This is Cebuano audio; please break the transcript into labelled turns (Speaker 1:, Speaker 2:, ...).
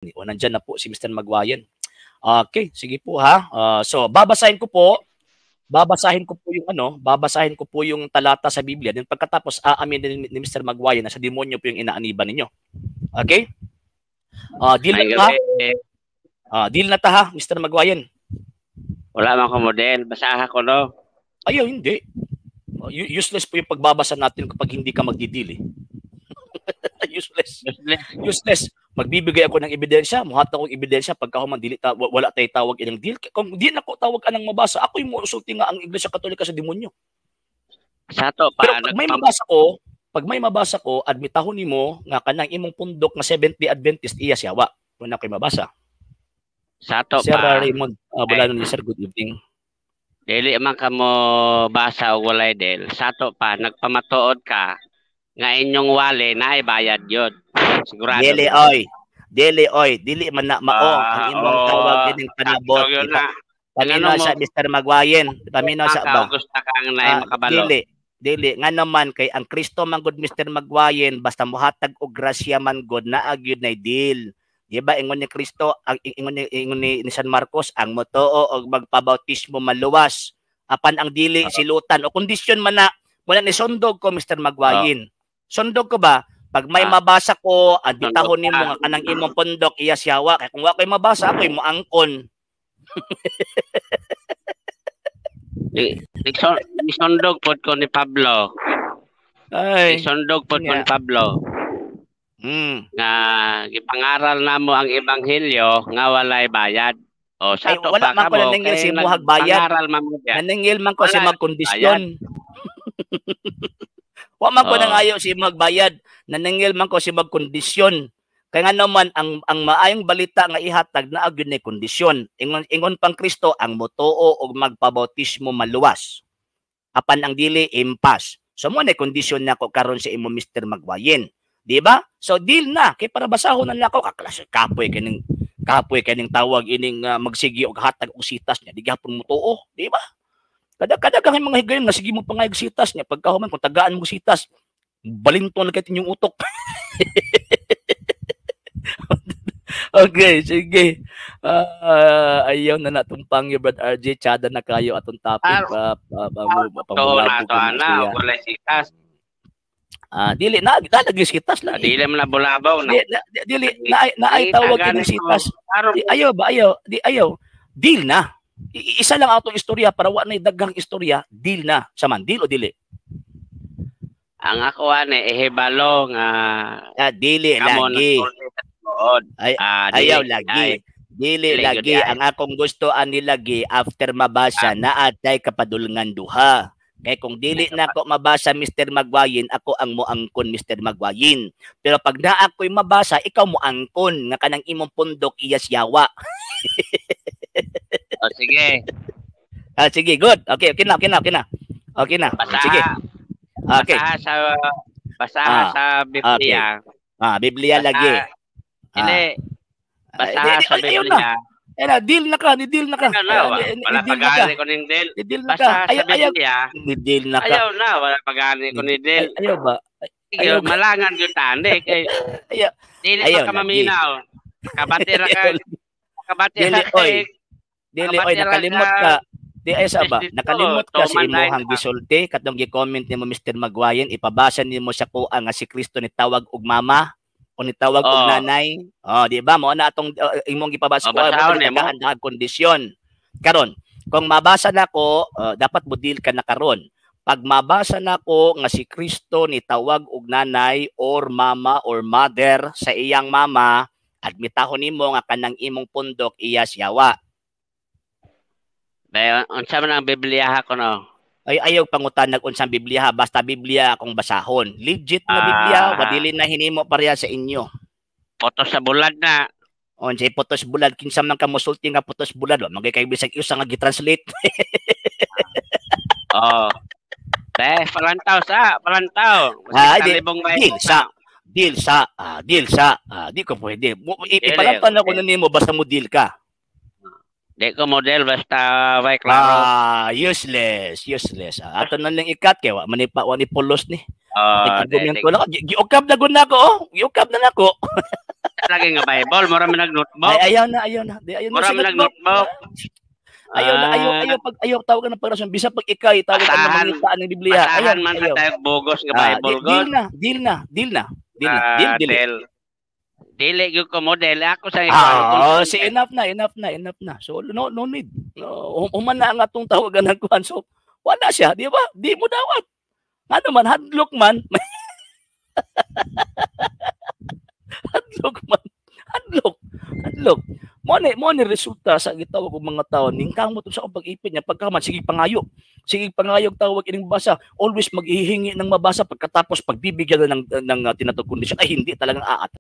Speaker 1: O, nandyan na po si Mr. Magwayan. Okay, sige po ha. So, babasahin ko po yung ano, babasahin ko po yung talata sa Biblia. Then pagkatapos, aamin ni Mr. Magwayan na sa demonyo po yung inaaniban ninyo. Okay? Deal na ta. Deal na ta ha, Mr. Magwayan.
Speaker 2: Wala man ko model, basaha ko no.
Speaker 1: Ayaw, hindi. Useless po yung pagbabasa natin kapag hindi ka magdi-deal eh. Useless. Useless. Useless. Magbibigay ako ng ebidensya, muhatag akong ebidensya pagka human dili ta, wala tay tawag ilang deal. Kung di na ko tawag anang mabasa, ako yung musulti nga ang Iglesia Katolika sa demonyo.
Speaker 2: Sa to
Speaker 1: pa. Pero pag may mabasa ko, admitahon nimo nga kanang imong pundok nga Seventh-day Adventist iya siyawa. Kung ako'y mabasa.
Speaker 2: Sa to
Speaker 1: Sir pa. Raymond, Bulano ni sir, good evening.
Speaker 2: Dili man ka mo basa og walay deal. Sa to pa nagpamatuod ka nga inyong wale na ay bayad yun. Sigurado.
Speaker 1: Dili oy. Dili oy, dili man na mao ang imong tawag ining panabot. Paminaw sa Mr. Magwayen, paminaw sa ba?
Speaker 2: Gusto ka ang naay makabalo.
Speaker 1: Dili. Dili nga naman kay ang Kristo man gud, Mr. Magwayen, basta mohatag og grasya man gud naa gyud nay deal. Di ba ingon ni Kristo, ang ingon ni San Marcos, ang motoo og magpabautismo maluwas. Apan ang dili silutan o kondisyon man na wala ni sondog ko, Mr. Magwayen. Sondog ko ba? Pag may mabasa ko, admitahon nimo nga kanang imong pundok iya siyawa. Kay kung wa ko'y mabasa, ako'y moangkon.
Speaker 2: Nisondog pod ko ni Pablo.
Speaker 1: Ay.
Speaker 2: Nisondog pod ko ni Pablo. Nga gipangaral namo ang ebanghelyo nga walay bayad. O sa
Speaker 1: Ay,
Speaker 2: to
Speaker 1: wala
Speaker 2: pa
Speaker 1: man ko
Speaker 2: kamo
Speaker 1: naningil
Speaker 2: kay
Speaker 1: si muhag bayad.
Speaker 2: Nagpangaral man mo diya.
Speaker 1: Naningil man ko si
Speaker 2: Wala
Speaker 1: magkondisyon. Wa man ko nangayo si magbayad, naningil man ko si magkondisyon. Kaya nga naman ang maayong balita nga ihatag naa gyud ni kondisyon. Ingon ingon pang Kristo, ang motoo og magpabautismo maluwas. Apan ang dili impas. So mo na kondisyon nako karon sa imo, Mr. Magwayen. Di ba? So deal na kay para basahon na nako kaklase kapoy kining tawag ining magsigi og hatag og sitas niya di gihapon motuo, di ba? Kada kada kang mga higayon nga sige mo pangayog sitas niya pagkahuman kung tagaan mo sitas balinton na kay inyong utok. Okay, sige. Ayaw na natong pangyo, Brad RJ, tsada na kayo atong topic pa pa pa,
Speaker 2: To na to ana walay sitas.
Speaker 1: Dili na nalagi sitas lang.
Speaker 2: Dili man na bulabaw na.
Speaker 1: Di, na, dili na naay tawag ining sitas. Di, ayaw ba ayaw, di ayaw. Deal na. Isa lang atong istorya para wa nay daghang istorya, deal na. Sa man deal o dili?
Speaker 2: Ang ako ani ihibalo nga
Speaker 1: dili lagi. Ay, ayaw lagi. Dili lagi ang akong gusto ani lagi after mabasa na atay kapadulngan duha. Kay kung dili na ako mabasa, Mr. Magwayin, ako ang moangkon, Mr. Magwayin. Pero pag naa ako'y mabasa, ikaw moangkon nga kanang imong pundok iyas yawa.
Speaker 2: O sige.
Speaker 1: Sige, good. Okay, okay na, okay na, okay na. Okay na.
Speaker 2: Basa,
Speaker 1: sige. Okay.
Speaker 2: Basa sa Biblia.
Speaker 1: Okay. Biblia
Speaker 2: basa,
Speaker 1: lagi.
Speaker 2: Dili. Basa sa Biblia.
Speaker 1: Ay na, deal na ka, ni deal na ka.
Speaker 2: Ayaw na, wala pagani ko ning deal.
Speaker 1: Ni deal na ka.
Speaker 2: Basa sa Biblia.
Speaker 1: Ni deal na ka.
Speaker 2: Ayaw na, wala pagani ko ni deal.
Speaker 1: Ayaw ba?
Speaker 2: Ayaw, malangan yung tani kay.
Speaker 1: Ayaw.
Speaker 2: Dili pa ka maminaw. Kabati ra ka. Kabati ra ka.
Speaker 1: Dili oy, nakalimot ka. Di ay sa ba? Nakalimot ka sa imong gisulti katong gi-comment nimo, Mr. Magwayen, ipabasa nimo sa kuha nga si Kristo ni tawag og mama o ni tawag og nanay. Oh, di ba? Mao na atong imong gipabasa ko mo ang kondisyon. Karon, kung mabasa nako, dapat budil ka na karon. Pag mabasa nako nga si Kristo ni tawag og nanay or mama or mother sa iyang mama, admitahon nimo nga kanang imong pundok iya siyawa.
Speaker 2: Bayo, unsa man ang Biblia ha kuno?
Speaker 1: Ay ayaw pangutan nag unsang Biblia ha, basta Biblia akong basahon. Legit na Biblia, wadili na hinimo pareha sa inyo.
Speaker 2: Potos sa bulad na.
Speaker 1: Unsay potos bulad, kinsa man ka mosulti nga potos bulad, wa magay kay bisag usa nga gi-translate.
Speaker 2: Oh. Be, palantaw sa, palantaw.
Speaker 1: Deal sa, deal sa, deal sa, di ko pwede. Ipalantaw na ko na nimo basta mo deal ka.
Speaker 2: Di ko model basta way klaro.
Speaker 1: Useless, useless. Ato na lang ikat kay wa man pa wa ni pulos ni. Argumento lang. Giukab na gud nako, oh. Giukab na nako.
Speaker 2: Lagi nga Bible, mura man nag notebook.
Speaker 1: Ay, ayaw na, ayaw na. Di, ayaw na
Speaker 2: Mura
Speaker 1: sa
Speaker 2: man nag
Speaker 1: notebook.
Speaker 2: notebook.
Speaker 1: Ayaw na, ayaw,
Speaker 2: Ah.
Speaker 1: ayaw, pag, ayaw tawag ng pagrason. Bisa pag ikay, tawag ka ng mangitaan ng Biblia. Ayaw,
Speaker 2: Basahan man
Speaker 1: ayaw.
Speaker 2: ka tayo bugos nga
Speaker 1: Ah,
Speaker 2: Bible
Speaker 1: deal
Speaker 2: god.
Speaker 1: Na, deal na, deal na, deal na, deal,
Speaker 2: Ah,
Speaker 1: deal.
Speaker 2: Del. Dili gyud ko model ako sa
Speaker 1: Ah, si enough na, enough na, enough na. So no, no need. No, human na ang atong tawagan ng kuan. So wala siya, di ba? Di mo dawat. Ano man, hadlok man. Hadlok man. Hadlok. Hadlok. Mo ni resulta sa gitawag og mga tao ningkamot sa akong pag-ipit niya pagkaman sige pangayo. Sige pangayo tawag ining basa. Always maghihingi ng mabasa, pagkatapos pagbibigyan na ng tinatawag kondisyon ay hindi talagang aat.